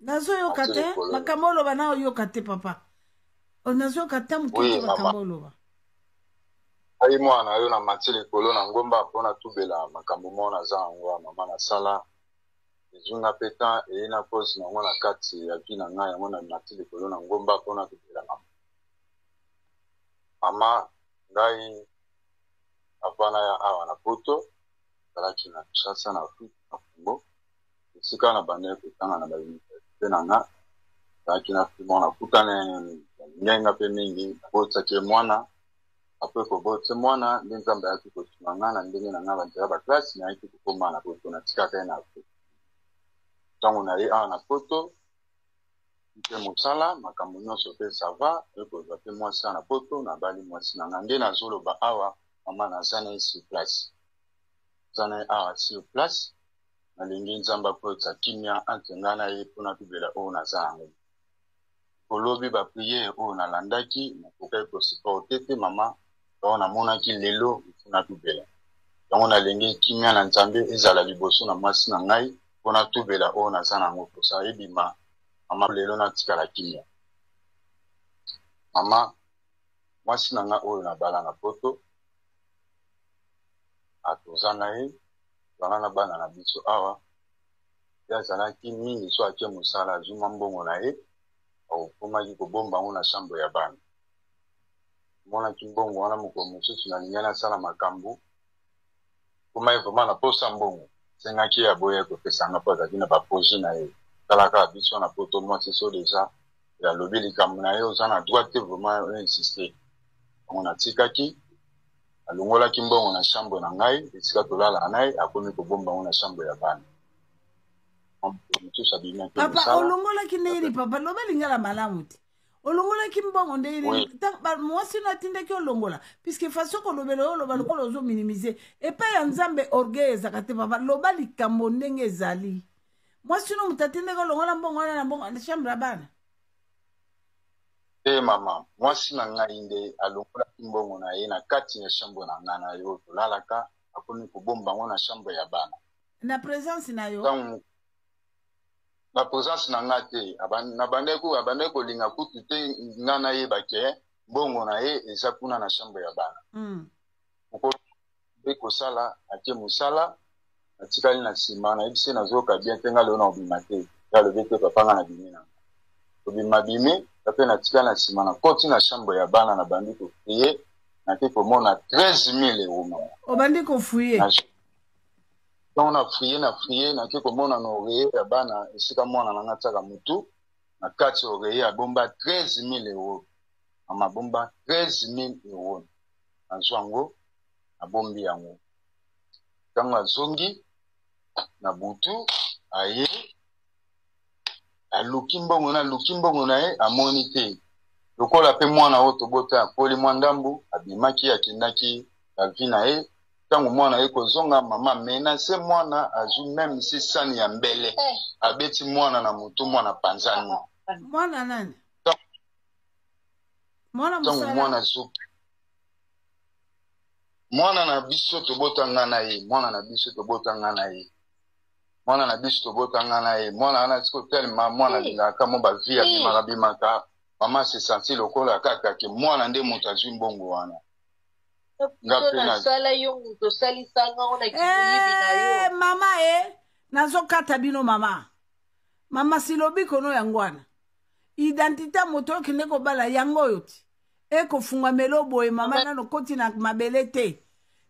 Nazoyoka te makambo oloba, na oyoka te papa. Nazoyoka te moke te makambo oloba. Ngai mwana na yo na mati likolo na ngomba mpo natubela makambo moko naza yango ya mama nasala ezwi nga mpe temps eye na cause na yango na kati ya vie na ngai yango na mati likolo na ngomba mpo natubela mama. Mama ngai avant naya awa na poto nazalaki na Kinshasa na Afrique na Congo esika na bandaki kotanga na ba universite na nga nazalaki na fille moko nakutana alingaki nga mpe mingi nabotisaki ye mwana apres kobotisa mwana nde Nzambe ayaki kosunga nga na ndenge na nga banzela ba classe nayaki kokoma na poto natikaka ye na Afrique ntango na ye awa na poto mpe mosala makambo nyonso mpe sava ekozwa mpe mwasi na poto nabali mwasi na nga nde nazoloba awa mama naza na ye sur place naza na ye awa sur place nalingi Nzambe akotisa kimia entre ngai na ye mpona tubela oyo naza yango kolobi ba prière oyo nalandaki nakokaki kosupporte te mama yango namonaki lelo mpona tubela yango nalingi kimia na Nzambe ezala liboso na mwasi na ngai mpona tubela oyo naza na yango posa ebima mama lelo natikala kimia mama mwasi na ngai oyo nabala na poto atoza na ye tozala na bana na biso awa ye azalaki mingi so ake mosala azwi mwa mbongo na ye akomaki kobomba yango na chambre ya bana monaki mbongo wana mokolo mosusu nalingi nasala makambo komaki vraiment na posa mbongo sengaki ye aboya kopesa nga mpo azalaki na baprojet na ye tala kaka biso na poto mwasi so deja alobi likambo na ye oza na droit te vraiment oinsiste yango natikaki alongolaki mbongo na chambre na ngai esika tolalaka na ye akomi kobomba yango na chambre ya bana mosusu abimaki papa olongolaki ndenge nini papa loba lingala malamu te olongolaki mbongo ndenge nini mwasi no atindaki olongola puisque façon kolobela oyo oloba lokola ozominimize epai ya Nzambe orgueil ezalaka te papa loba likambo ndenge ezali mwasi no moto atindaki olongola mbongo wana na mbongo na chambre ya bana te mama mwasi na ngai nde alongolaki mbongo na ye na kati ya chambre na ngai na yo tolalaka akomi kobomba yango na chambre ya bana na présence na yo ntango na présence na ngai te abandaki kolinga kutu te ngai nayeba ke mbongo na ye eza kuna na chambre ya bana mpe kosala ake mosala natikali na nsima nayebisi ye nazoyoka bien te ngai lelo na kobima te ye alobi te papa ngai nabimi na kobima bimi nga mpe natikali na nsima nakoti na chambre ya bana nabandi kofouiller nake komona 13 000 euro mama obandi kofouiller ntango na fouiller na fouiller nake komona na oreiller ya bana esika mwana na nga atiaka motu na kati ya oreiller abomba 13 000 euro mama abomba 13 000 euro nazwa yango abombi yango ntango azongi na butu aye aluki mbongo na aluki mbongo na ye amoni te lokola mpe mwana oyo tobota akoli mwa ndambu abimaki akendaki na vie na ye ntango mwana ye kozonga mama menace mwana azwi meme si sani ya mbele abeti mwana na motu mwana panzani mwana nani mwana ntango mwana azoki mwana na biso tobota nga na ye mwana na biso tobota nga na ye mwana na biso tobota nga na ye mwana wana siko telema mwana alingaka mo bavie abimaka bimaka mama se sentir lokola kaka ke mwana nde moto azwi mbongo wana nga mpe nasala yo moto osalisanga ngo na kimoyibi na yo eh, mama e nazokata bino mama mama silobi kono yango wana identité ya moto okende kobala yango oyo ti ekofungwamela boye mama nano koti na mabele te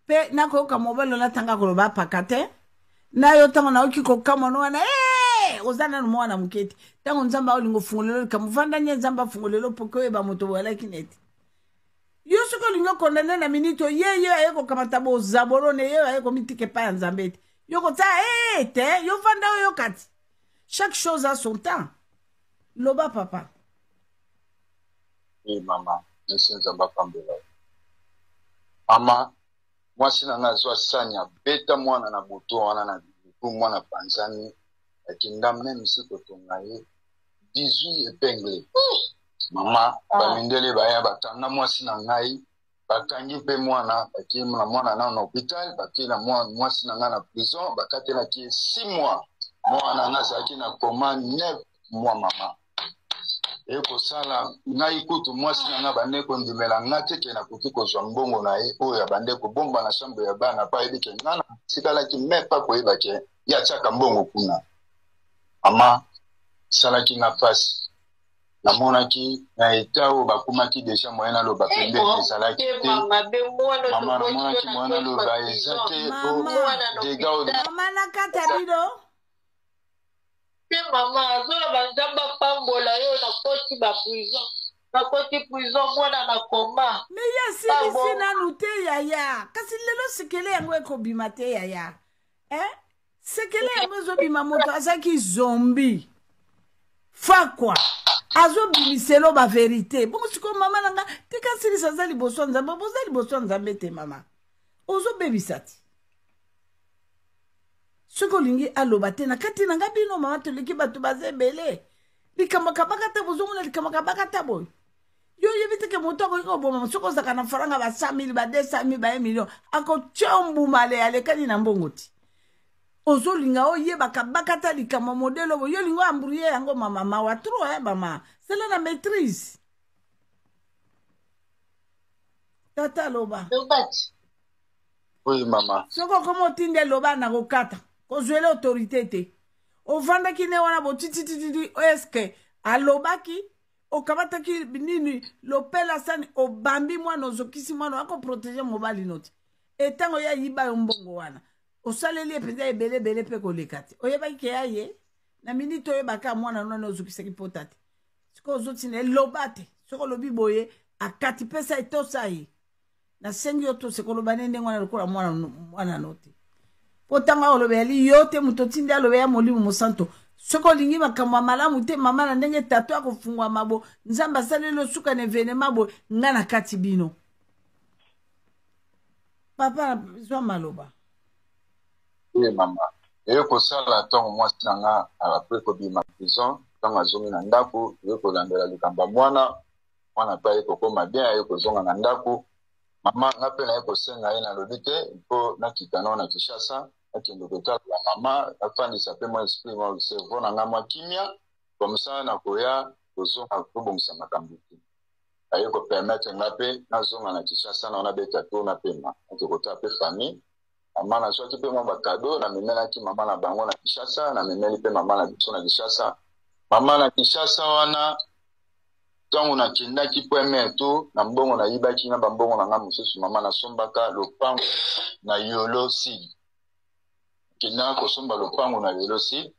mpe nakoyoka mobali olatanga koloba apaka te na yo ntango nayoki kokamwa no wana hey! oza nano mwana moke te ntango Nzambe aolinga ofungolelo likambo vanda nye Nzambe afungolelo poke oyeba moto boyalaki neti yo soki olingi okondane na minute ye ye aye kokamata bozabolone ye aye komitika epai ya Nzambe ete yo kotia e te yo vanda oyo kati chaque chose a son temps loba papa e mama merci Nzambe apambola mama mwasi na ngai azwa sani abeta mwana na butu wana na butu mwana panzani akenda meme si kotonga ye 18 épingle mama bamindele baya batanga mwasi na ngai bakangi mpe mwana bakei na mwana nano na hôpital bakei na mwasi na ngai na prison bakatelaki ye 6 mois mwana na ngai azalaki na coma 9. mois. Mama, ekosala ngai kutu mwasi na ngai bande kondimela nga te ke nakoki kozwa mbongo na ye oyo abande kobomba na chambre ya bana, mpo ayebi ke nga natikalaki me pa koyeba ke ye atiaka mbongo kuna. Mama, esalaki nga mpasi. Namonaki na eta oyo bakomaki déjà, moyen naloba pembeni ezalaki te. Mama, namonaki moyen naloba eza te po dega oyo. Mama, nakata bino. Te mama, azoloba Nzambe apambola yo. Nakoti baprison, nakoti prison, mwana na koma. Me ye asilisi nanu te yaya, kasi lelo sekele yango ekobima te yaya, eh? Sekele yango ezobima. Moto azalaki zombi fakwa, azobimiselo baverité. Bongo sikoyo, mama na nga, tika silisa. Aza liboso ya Nzambe, boza liboso ya Nzambe te. Mama, ozobebisa ti. Soki olingi aloba te na kati na nga bino, mama, toleki bato baza ebele. Likambo kabaka te, bozomona likambo kabaka te boye. Yo oyebi te ke moto akoki koboma. Soki ozalaka na faranga ba 100 000, ba 200 000, ba 1 million, akotia mbuma ale alekani na mbongo ti. Ozolinga oyeba kabaka ta likambo modele oyo yo olingi oembrouiller yango. Mama, mawa trop, eh, mama, sala na maîtrise. Tata, aloba. Oui mama. Soki okoma otindi eloba na kokata, kozwela autorité te. Ovandaki ne wana botititititi, eske alobaki? Okamataki nini? Lopela sani, obambi mwana, ozokisi mwana, akoprotéger mobali no te. Etango ye ayiba yo mbongo wana, osaleli ye mpenza ebele ebele mpe koleka te. Oyebaki ke ya ye na miniti, oyebaka mwana nwana ozokisaki pota te. Sikoyo ozotina eloba te. Soki olobi boye, akati pesa etosa ye. Nasengi yo tose koloba ne ndenge wana lokola mwana no te, mpo ntango akoloba yali yo te moto otindi aloba, ya Molimo Mosanto. Soki olingi makambo ya malamu te, mama, na ndenge tato akofungwama bo Nzambe asaleli osuka na événement boye, nga na kati bino. Papa, zwa maloba. Oui mama, eye kosala ntango mwasi na nga après kobima prison, ntango azongi na ndako, eye kolandela likambo ya mwana. Mwana mpe aye kokóma bien, aye kozonga na ndako. Mama, nga mpe naye kosenga ye, nalobi te mpo nakita nao na Kinshasa, nakende kotala mama, nafandisa mpe mwa esprit, mwa cerveau na nga mwa kimia, comme ça nakoya kozonga kobongisa makambo te. Aye kopermettre nga mpe nazonga na Kinshasa, nao nabeta tour, napema, nake kotala mpe famille. Mama, nazwaki mpe mwa bacadeaux, namemelaki mama na bango na Kinshasa, namemeli mpe mama na biso na Kinshasa. Mama, na Kinshasa wana, ntango nakendaki premier tour na mbongo nayibaki na bambongo na nga mosusu, mama, nasombaka lopango na Yolo Sud. Nakendaka kosomba lopango na Yolo Sud.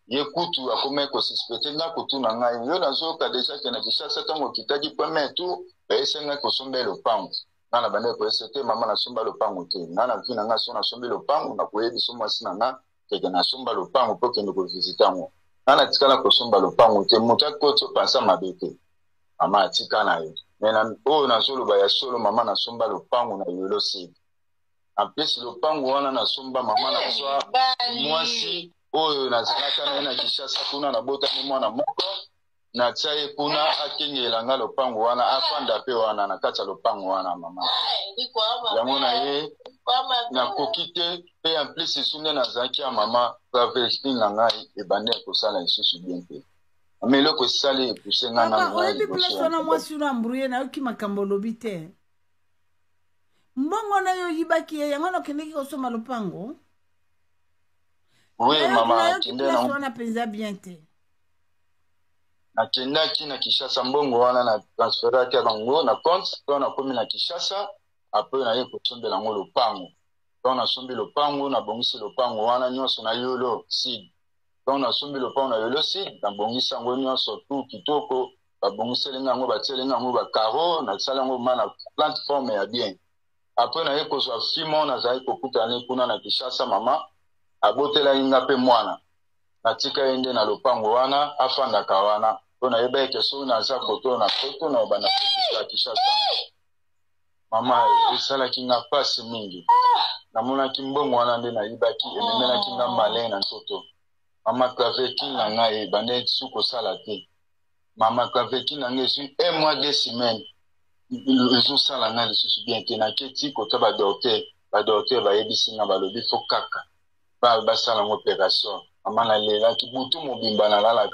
Ye kutu akomaki kosuspecter nga, kotuna ngai: "Yo, nazoyoka déjà ke na Kinshasa, ntango okitaki premier tour, bayesi ngai kosomba ye lopango." Nga na bandeki koyesa te: "Mama, nasomba lopango te. Nga na vie na nga, so nasombi lopango, nakoyebi so mwasi na nga keke nasomba lopango mpo kende kovisiter yango. Nga natikala kosomba lopango te." Moto akoti opansa mabe te. Mama, atika na ye. Me oyo nazoloba ya solo, mama, nasomba lopango na Yolo Sud. En plus, lopango wana nasomba, mama, nazwa mwasi oyo nazalaka na ye na Kinshasa kuna, nabotami mwana moko, natia ye kuna akengela nga lopango wana, afanda mpe wana na kati ya lopango wana. Mama, yango na ye nakoki te. Mpe en plus esu nde nazalaki ya mama, travesti na ngai ebandi ya kosala lisusu bien te. Mama, eloko esali epuse nga na oyebi place wana, mwasi wana embrouillé. Nayoki makambo olobi te. Mbongo na yo oyibaki ye, yango wana okendeki kosomba lopango. Oui mama. Nayoki place wana mpenza bien te. Nakendaki na Kinshasa, mbongo wana na transferaki yango na compte. Ntango nakomi na Kinshasa, après naye kosombela yango lopango. Ntango nasombi lopango, nabongisi lopango wana nyonso na Yolo Sud. Ntango nasombi lopango na Yolo Sud, nabongisi yango nyonso tu kitoko, babongiseli nga yango, batieli nga yango bacarreaux, nasali yango ma na plateforme ya bien. Après naye kozwa fimo, nazalaki kokutana kuna na Kinshasa. Mama, abotelaki nga mpe mwana, natika ye nde na lopango wana, afandaka wana, mpo nayeba eke soki naza koto na poto, na obanda kotika Kinshasa. Mama, esalaki nga mpasi mingi. Namonaki mbongo wana nde nayibaki, ememelaki nga malin na nzoto. Mama, clavecule na ngai ebandaki su kosala te. Mama, clavecule na ngai esui un mois, 2 semaines, ezosala ngai lisusu bien te. Naketi kota badocteur, badocteur bayebisi nga, balobi faut kaka basala yango opération. Mama, nalelaki butu mobimba, nalalaka.